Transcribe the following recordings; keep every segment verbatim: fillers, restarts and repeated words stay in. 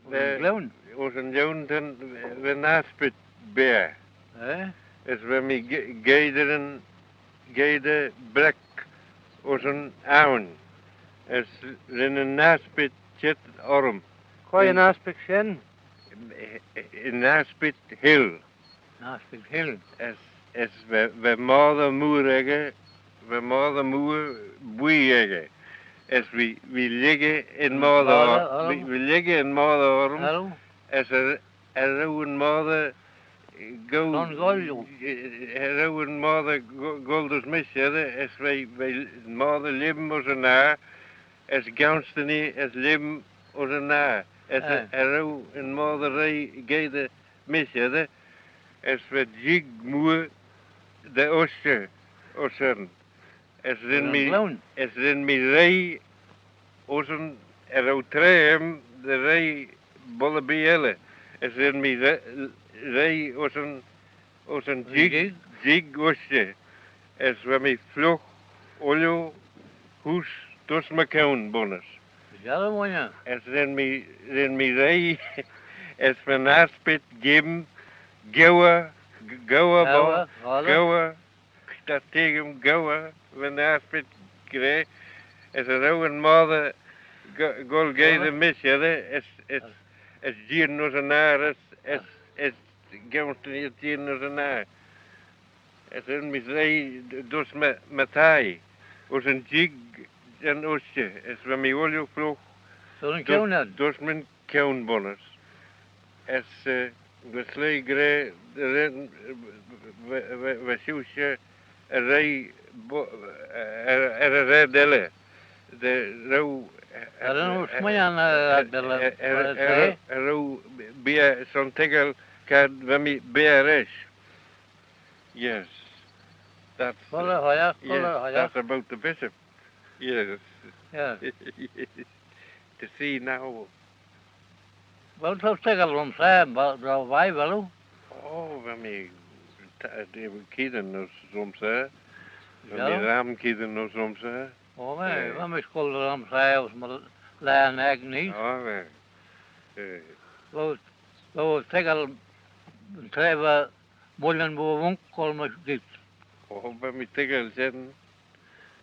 Ayns yn glion? Ayns yn glion, va'n aspiet beaghey. Eh? As va mee ge-, geiyderyn, geiyder breck ayns yn awin. As ren yn aspiet çheet orrym. Quoi yn aspiet shen? Yn aspiet hill. Aspiet hill. As, as va, va moddey mooar echey, va moddey mooar bwoaie echey. As va, va lhiggey yn moddey, va, va lhiggey yn moddey orrym. As cha, cha row yn moddey goll, cha row yn moddey go-, goll dys mish eddyr, as va, va moddey lheim ayns yn nah, as giunstey, as lheim ayns yn nah, as cha, cha row yn moddey reih geiyder mish eddyr, as va jig mooar dy ushtey ayns shen. As ren mee, as ren mee reih ayns yn, cha row traa aym dy reih boayl erbee elley. As ren mee re-, reih ayns yn, ayns yn jig, jig ushtey. As va mee fliugh ooilley heose dys my kione bunnys. As ren mee, ren mee reih, as va'n aspiet geam, geauey, g-, geauey, geauey, geauey, T'ad teaghey aym geauey, va'n aspiet gra, as cha row yn moddey go-, goll geiyder mish eddyr, as, as, as jeeaghyn ayns yn nah, as, as, as giunstey jeeaghyn ayns yn nah. As ren mee reih dys my, my thie, ayns yn jig yn ushtey, as va mee ooilley fliugh dys, dys my kione bunnys. As, eh, va sleih gra, ren, va, va, va shiushey er, er, er y raad elley. Dy row, eh, eh, eh, eh, eh, eh, eh, row biaghey son toiggal, cha va mee biaghey reesht. Yes. That's, yes, that's about the bishop. Yes. Yeah. To see now. Well, t'ou toiggal rhymsaa, va, va, vel oo? Oh, va mee ta-, eh, keeadyn ayns rhymsaa. Va mee ram keeadyn ayns rhymsaa. Oh, va, va mee goll rhymsaa ayns my laa naag neesht. Oh, va. Eh. Va, va toiggal yn traa va Mullan Bwoaie Vunk goll mysh geayrt. Oh, va mee toiggal shen.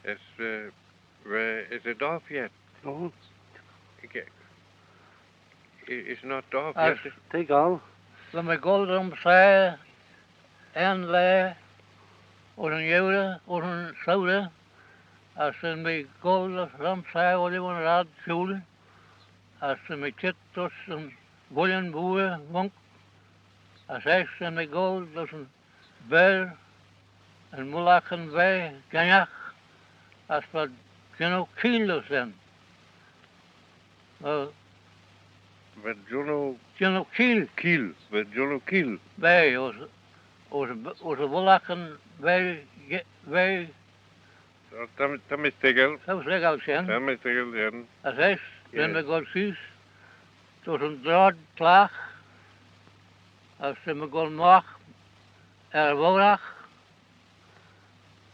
As, eh, va, is it off yet? No. Okay. I-, it's not off yet. As toiggal. Va mee goll rhymsaa un laa, ayns yn earroo, ayns yn sourey, as ren mee goll rhymsaa ooilley yn raad shooyl, as ren mee çheet dys yn Mullan Bwoaie Vunk, as eisht ren mee goll dys yn Beurla, yn mullagh yn vea, gheinagh, as va jannoo keeayll ayns shen. Va, va jannoo, jannoo keeayll. Keeayll, va jannoo keeayll. Vea, ayns, ayns, ayns y mullagh yn vea, ge-, vea, Ta, ta, ta mee toiggal. Ta mee toiggal shen. Ta mee toiggal shen. As eisht, ren mee goll sheese dys yn droid clagh, as ren mee goll magh er y vorragh,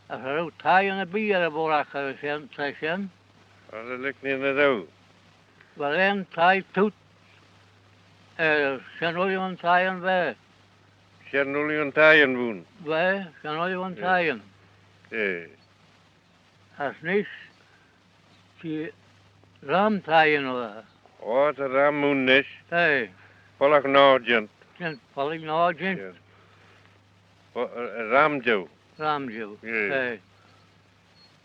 as cha row thieyn erbee er y vorragh er y shen, ta shen. As cha lhig mee ny row. V'ad un thie toot, eh, shen ooilley yn thieyn v'eh. Shen ooilley yn thieyn v'ayn. V'eh, shen ooilley yn thieyn. Eh. As nish, t'ee ram thieyn v'ayn. O, ta ram ayn nish. Eh. Pollagh noa jeant. Jeant, pollagh noa jeant. Yes. O, eh, ram jeu. Ram jeu. Yes. Eh.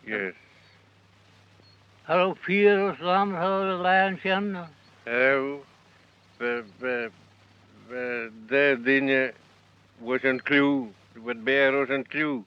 Yes. Cha row feer ayns ram, cha row laghyn shen. Cha row, va, va, va daa dooinney voish yn clieau, va beaghey voish yn clieau.